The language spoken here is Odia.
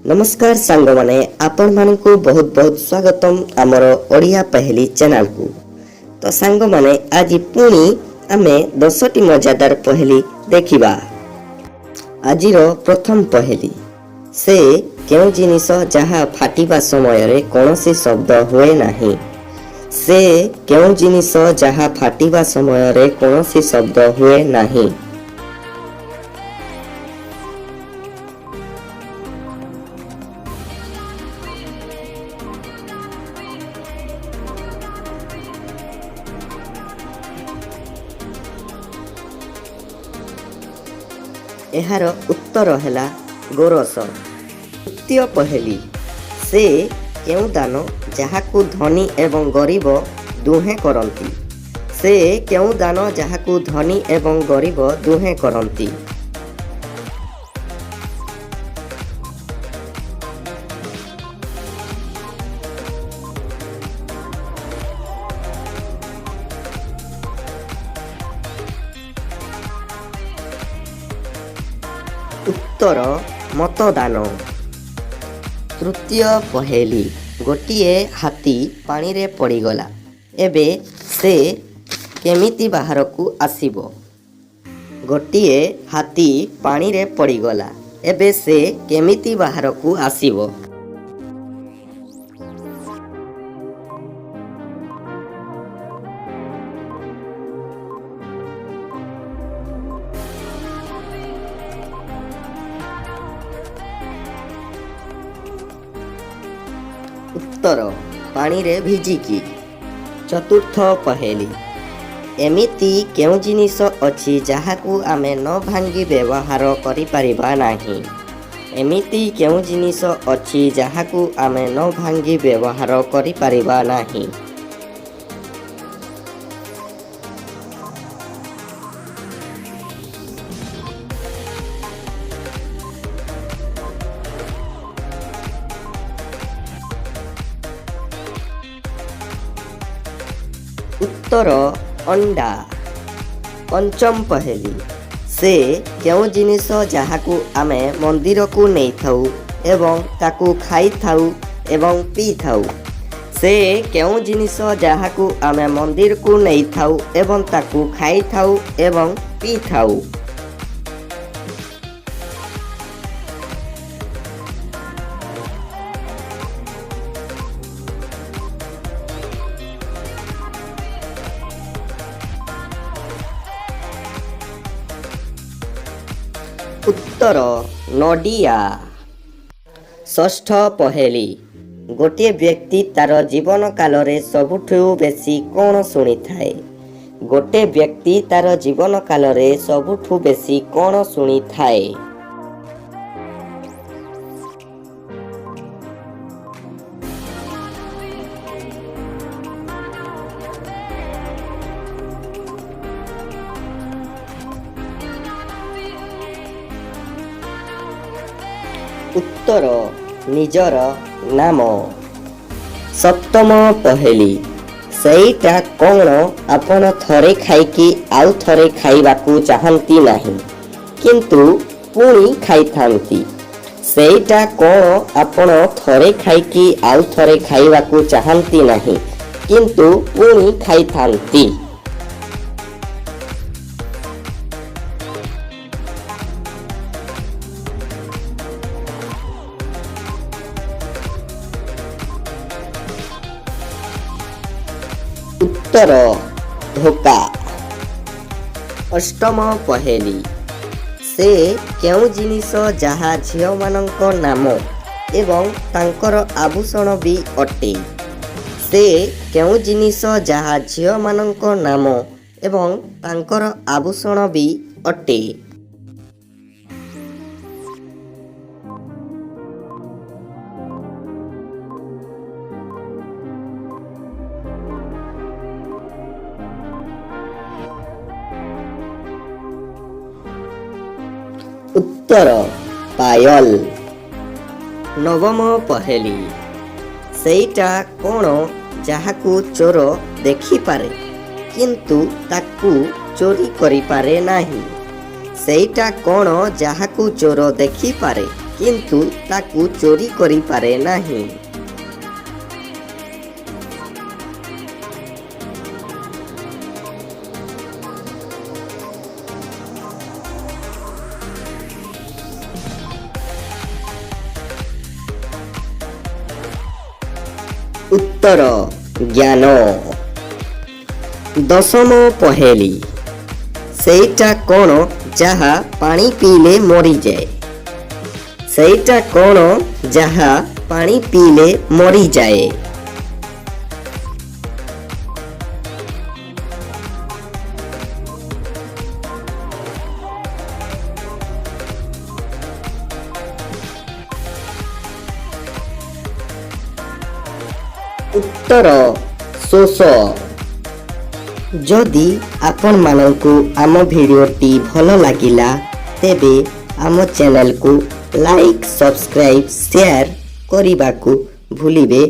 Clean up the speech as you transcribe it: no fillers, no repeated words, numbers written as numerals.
ନମସ୍କାର ସାଙ୍ଗମାନେ, ଆପଣମାନଙ୍କୁ ବହୁତ ବହୁତ ସ୍ୱାଗତମ ଆମର ଓଡ଼ିଆ ପହେଲି ଚ୍ୟାନେଲକୁ। ତ ସାଙ୍ଗମାନେ, ଆଜି ପୁଣି ଆମେ 10ଟି ମଜାଦାର ପହେଲି ଦେଖିବା। ଆଜିର ପ୍ରଥମ ପହେଲି: ସେ କେଉଁ ଜିନିଷ ଯାହା ଫାଟିବା ସମୟରେ କୌଣସି ଶବ୍ଦ ହୁଏ ନାହିଁ? ସେ କେଉଁ ଜିନିଷ ଯାହା ଫାଟିବା ସମୟରେ କୌଣସି ଶବ୍ଦ ହୁଏ ନାହିଁ? ଏହାର ଉତ୍ତର ହେଲା ଗୋରସ। ତୃତୀୟ ପହେଲି: ସେ କେଉଁ ଦାନ ଯାହାକୁ ଧନୀ ଏବଂ ଗରିବ ଦୁହେଁ କରନ୍ତି? ସେ କେଉଁ ଦାନ ଯାହାକୁ ଧନୀ ଏବଂ ଗରିବ ଦୁହେଁ କରନ୍ତି? ଉତ୍ତର ମତଦାନ। ତୃତୀୟ ପହେଲି: ଗୋଟିଏ ହାତୀ ପାଣିରେ ପଡ଼ିଗଲା। ଏବେ ସେ କେମିତି ବାହାରକୁ ଆସିବ? ଗୋଟିଏ ହାତୀ ପାଣିରେ ପଡ଼ିଗଲା। ଏବେ ସେ କେମିତି ବାହାରକୁ ଆସିବ? ଉତ୍ତର ପାଣିରେ ଭିଜିକି। ଚତୁର୍ଥ ପହେଲି: ଏମିତି କେଉଁ ଜିନିଷ ଅଛି ଯାହାକୁ ଆମେ ନ ଭାଙ୍ଗି ବ୍ୟବହାର କରିପାରିବା ନାହିଁ? ଏମିତି କେଉଁ ଜିନିଷ ଅଛି ଯାହାକୁ ଆମେ ନ ଭାଙ୍ଗି ବ୍ୟବହାର କରିପାରିବା ନାହିଁ? ଉତ୍ତର ଅଣ୍ଡା। ପଞ୍ଚମ ପହେଲି: ସେ କେଉଁ ଜିନିଷ ଯାହାକୁ ଆମେ ମନ୍ଦିରକୁ ନେଇଥାଉ ଏବଂ ତାକୁ ଖାଇଥାଉ ଏବଂ ପିଇଥାଉ? ସେ କେଉଁ ଜିନିଷ ଯାହାକୁ ଆମେ ମନ୍ଦିରକୁ ନେଇଥାଉ ଏବଂ ତାକୁ ଖାଇଥାଉ ଏବଂ ପିଇଥାଉ? ଉତ୍ତର ନଡ଼ିଆ। ଷଷ୍ଠ ପହେଲି: ଗୋଟିଏ ବ୍ୟକ୍ତି ତାର ଜୀବନ କାଳରେ ସବୁଠୁ ବେଶୀ କ'ଣ ଶୁଣିଥାଏ? ଗୋଟେ ବ୍ୟକ୍ତି ତାର ଜୀବନ କାଳରେ ସବୁଠୁ ବେଶୀ କ'ଣ ଶୁଣିଥାଏ? ଉତ୍ତର ନିଜର ନାମ। ସପ୍ତମ ପହେଲି: ସେଇଟା କ'ଣ ଆପଣ ଥରେ ଖାଇକି ଆଉ ଥରେ ଖାଇବାକୁ ଚାହାନ୍ତି ନାହିଁ, କିନ୍ତୁ ପୁଣି ଖାଇଥାନ୍ତି? ସେଇଟା କ'ଣ ଆପଣ ଥରେ ଖାଇକି ଆଉ ଥରେ ଖାଇବାକୁ ଚାହାନ୍ତି ନାହିଁ, କିନ୍ତୁ ପୁଣି ଖାଇଥାନ୍ତି? ଉତ୍ତର ଧୋକା। ଅଷ୍ଟମ ପହେଲି: ସେ କେଉଁ ଜିନିଷ ଯାହା ଝିଅମାନଙ୍କ ନାମ ଏବଂ ତାଙ୍କର ଆଭୂଷଣ ବି ଅଟେ? ସେ କେଉଁ ଜିନିଷ ଯାହା ଝିଅମାନଙ୍କ ନାମ ଏବଂ ତାଙ୍କର ଆଭୂଷଣ ବି ଅଟେ? ଉତ୍ତର ପାୟଲ। ନବମ ପହେଲି: ସେଇଟା କ'ଣ ଯାହାକୁ ଚୋର ଦେଖିପାରେ, କିନ୍ତୁ ତାକୁ ଚୋରି କରିପାରେ ନାହିଁ? ସେଇଟା କ'ଣ ଯାହାକୁ ଚୋର ଦେଖିପାରେ, କିନ୍ତୁ ତାକୁ ଚୋରି କରିପାରେ ନାହିଁ? ଉତ୍ତର ଜ୍ଞାନ। ଦଶମ ପହେଲି, ସେଇଟା କ'ଣ ଯାହା ପାଣି ପିଇଲେ ମରିଯାଏ? ସେଇଟା କ'ଣ ଯାହା ପାଣି ପିଇଲେ ମରିଯାଏ? ଉତ୍ତର ଶୋଷ। ଯଦି ଆପଣମାନଙ୍କୁ ଆମ ଭିଡ଼ିଓଟି ଭଲ ଲାଗିଲା, ତେବେ ଆମ ଚ୍ୟାନେଲକୁ ଲାଇକ୍, ସବସ୍କ୍ରାଇବ୍, ସେୟାର କରିବାକୁ ଭୁଲିବେ